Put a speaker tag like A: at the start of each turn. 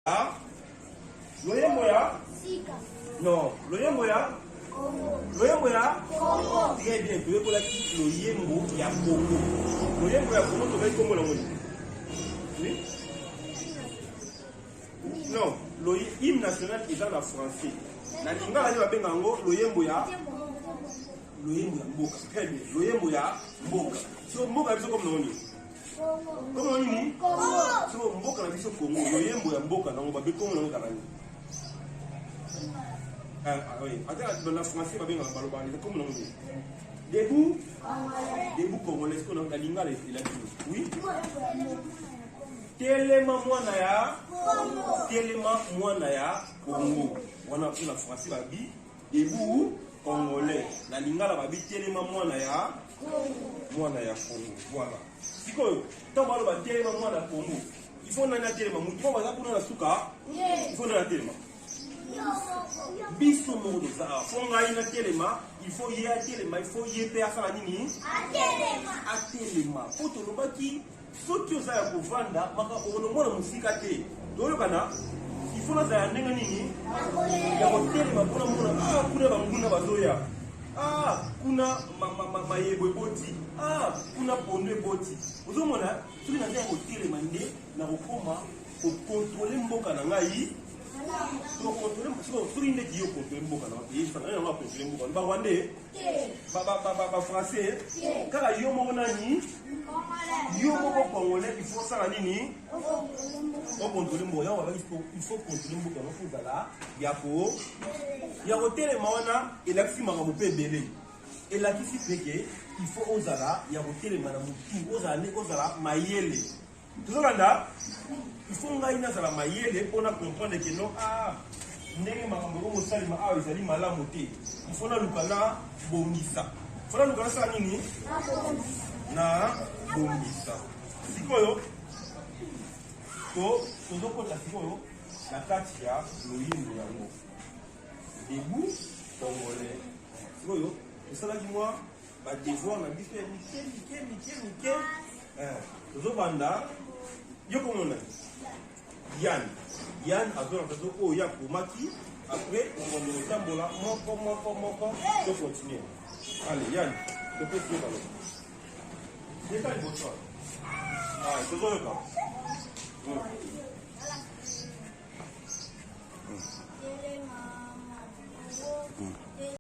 A: Ah? Loyembo ya?
B: Sika.
A: Non, loyembo ya?
B: Congo.
A: Loyembo ya?
B: Congo.
A: Très bien, toyekolaki loyembo ya Congo. Loyembo ya Congo tozali kombo nango nini? Oui? Non, loye hymne national eza na français. Na lingala nde babenga yango loyembo ya loyembo ya mboka. Très bien, loyembo ya mboka. So mboka ya biso kombo nango nini? Kongo nini?
B: Kongo.
A: So mboka na biso Kongo, loyembo ya mboka nango babe Kongo nango kala nini? Ah, ah, oui. Ata na français babengaka balobaka nini? Kongo nango nini? Debout? Debout congolais, ko na lingala elaki. Oui? Telema mwana ya
B: Kongo.
A: Telema mwana ya Kongo. Wana mpo na français babi debout congolais. Na lingala babi telema mwana ya mwana ya Congo. Voilà. Sikoyo ntango baloba telema mwana ya Congo, il faut nani atelema? Motu moko aza kuna na suka, il faut nani atelema? Biso moko toza awa, fo ngai natelema, il faut ye atelema, il faut ye mpe asala nini? Atelema. Mpo tolobaki soki oza ya kovanda makambo okomona mosika te. Toyokana, il faut nazala ya ndenge nini? Ya kotelema mpona mona ah, kuna banguna bazoya, ah, kuna mayebo eboti, ah, kuna pondo eboti. Ozomona, soki naza ya kotelema nde nakokoma kokontrole mboka na ngai. Soki ndeti yo kontrole mboka na yebisanga yango akontrole mboka ba rwandais, ba français, kaka yo moko nani, yo moko congolais, il faut osala nini? Okontrole mboka yango. Babaki il faut contrôle mboka yango, faut ozala ya kotelema. Wana elakisi makambo mpe ebele. Elakisi mpe ke il faut ozala ya kotelema na motu, ozala nde ozala mayele. Tozolanda, il faut ngai nazala mayele mpona comprendre ke non, ah, ndenge makambo eko kosalema awa ezali malamu te, il faut naluka na bongisa, faut naluka nasala nini? Na bongisa. Sikoyo to tozokota sikoyo na kati ya loyembo yango debout congolais. Sikoyo tosalaki mwa badevoir na biso ya mike mike mike mike. Tozobanda. Yo komona Yan, Yan azolanda so oyo ye akomaki. Après okondo kotambola moko moko moko, to continue. Allez Yan, topesi yo baloba yeka liboso. Tozoyoka.